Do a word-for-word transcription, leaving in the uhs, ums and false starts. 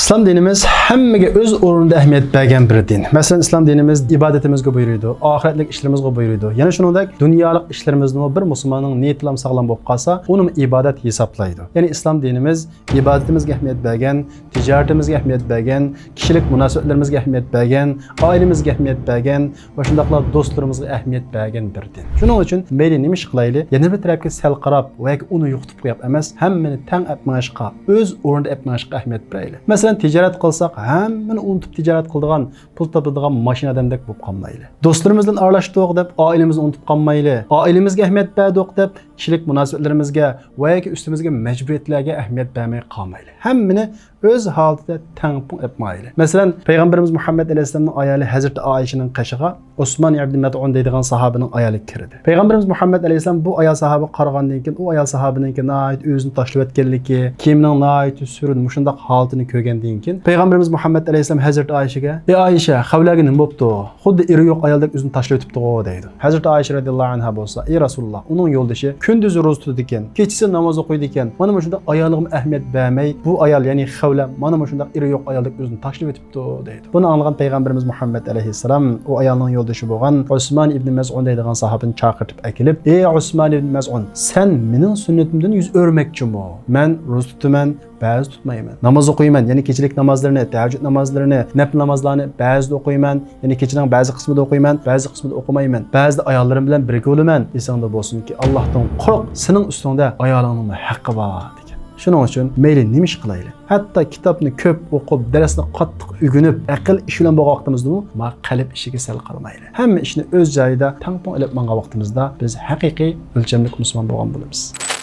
ئىسلام دىنىمىز ھەممىگە ئۆز ئورنىدا ئەھمىيەت بەرگەن بىر دىن. مەسىلەن، ئىسلام دىنىمىز ئىبادىتىمىزگە بۇيرۇيدۇ، ئاخىرەتلىك ئىشلىرىمىزغا بۇيرۇيدۇ. يەنە شۇنىڭدەك دۇنيالىق ئىشلىرىمىزنىمۇ بىر مۇسۇلماننىڭ نىيىتىلا ساغلام بولۇپ قالسا، ئۇنىمۇ ئىبادەت ھېسابلايدۇ. يەنى ئىسلام دىنىمىز ئىبادىتىمىزگە ئەھمىيەت بەرگەن، تىجارىتىمىزگە ئەھمىيەت بەرگەن، كىشىلىك مۇناسىۋەتلىرىمىزگە ئەھمىيەت بەرگەن، ئائىلىمىزگە ئەھمىيەت بەرگەن ۋە شۇنداقلا دوستلىرىمىزغا ئەھمىيەت بەرگەن بىر دىن. شۇنىڭ ئۈچۈن مەيلى نېمە ئىش قىلايلى، يەنە بىر تەرەپكە سەل قاراپ ۋە ياكى ئۇنى يوقىتىپ قويۇپ ئەمەس، ھەممىنى تەڭ ئەپ مېڭىشقا، ئۆز ئورنىدا ئەپ مېڭىشقا ئەھمىيەت بېرەيلى. مەسىلەن، تىجارەت قىلساق، ھەممىنى ئۇنتۇپ تىجارەت قىلىدىغان، پۇل تاپىدىغان ماشىنا ئادەمدەك بولۇپ قالمايلى. دوستلىرىمىز بىلەن ئارىلاشتۇق دەپ، ئائىلىمىزنى ئۇنتۇپ قالمايلى. ئائىلىمىزگە ئەھمىيەت بەردۇق دەپ، كىشىلىك مۇناسىۋەتلىرىمىزگە ۋە ياكى ئۈستىمىزگە مەجبۇرىيەتلەرگە ئەھمىيەت بەرمەي قالمايلى. ھەممىنى ئۆز ھالىتىدە تەڭپۇڭ ئېلىپ ماڭايلى. مەسىلەن، پەيغەمبىرىمىز مۇھەممەد ئەلەيھىسسالامنىڭ ئايالى ھەزرىتى ئائىشىنىڭ قېشىغا ئوسمان ئىبن مەزئۇن دەيدىغان ساھابىنىڭ ئايالى كىردى. پەيغەمبىرىمىز مۇھەممەد ئەلەيھىسسالام بۇ ئايال ساھابىغا قارىغاندىن كېيىن، ئۇ ئايال ساھابىنىڭكى ناھايىتى ئۆزىنى تاشلىۋەتكەنلىكى، كىيىمىنىڭ ناھايىتى سۈرۈن، مۇشۇنداق ھالىتىنى كۆرگەندىن كېيىن، پەيغەمبىرىمىز مۇھەممەد ئەلەيھىسسالام ھەزرىتى ئائىشىگە، «ئى ئائىشە، خەۋلەگە نېمە بوپتۇ؟ خۇددى ئېرى يوق ئايالدەك ئۆزىنى تاشلىۋېتىپتىغۇ؟» دەيدۇ. ھەزرىتى ئائىشە رەزىياللاھۇ ئەنھا بولسا، «ئى رەسۇلۇللاھ، ئۇنىڭ يولدىشى كۈندۈزى روزا تۇتىدىكەن، كېچىسى ناماز ئوقۇيدىكەن، مانا مۇشۇنداق ئايالىغىمۇ ئەھمىيەت بەرمەي، بۇ ئايال، يەنى خەۋلە، مانا مۇشۇنداق ئېرى يوق ئايالدەك ئۆزىنى تاشلىۋېتىپتۇ» دەيدۇ. بۇنى ئاڭلىغان پەيغەمبىرىمىز مۇھەممەد ئەلەيھىسسالام ئۇ ئايالنىڭ يولدىشى بولغان ئوسمان ئىبنى مەزئۇن دەيدىغان ساھابىنى چاقىرتىپ ئەكېلىپ، «ئى ئوسمان ئىبنى مەزئۇن، سەن مېنىڭ سۈننىتىمدىن يۈز ئۆرۈمەكچىمۇ؟ مەن روزا تۇتىمەن، بەزى تۇتمايمەن. ناماز ئوقۇيمەن، يەنى كېچىلىك نامازلىرىنى، تەھەججۇد نامازلىرىنى، نەپلى نامازلارنى بەزىدە ئوقۇيمەن، يەنى كېچىنىڭ بەزى قىسمىدا ئوقۇيمەن، بەزى قىسمىدا ئوقۇمايمەن. بەزىدە ئاياللىرىم بىلەن بىرگە بولىمەن. ئېسىڭدە بولسۇنكى، ئاللاھتىن قورق، سېنىڭ ئۈستۈڭدە ئايالىڭنىڭمۇ ھەققى بار» دېگەن. شۇنىڭ ئۈچۈن مەيلى نېمە ئىش قىلايلى، ھەتتا كىتابنى كۆپ ئوقۇپ، دەرسنى قاتتىق ئۆگىنىپ، ئەقىل ئىشى بىلەن بولغان ۋاقتىمىزدىمۇ ما قەلب ئىشىگە سەل قارىمايلى. ھەممە ئىشنى ئۆز جايىدا تەڭپۇڭ ئېلىپ ماڭغان ۋاقتىمىزدا بىز ھەقىقىي ئۆلچەملىك مۇسۇلمان بولغان بولىمىز.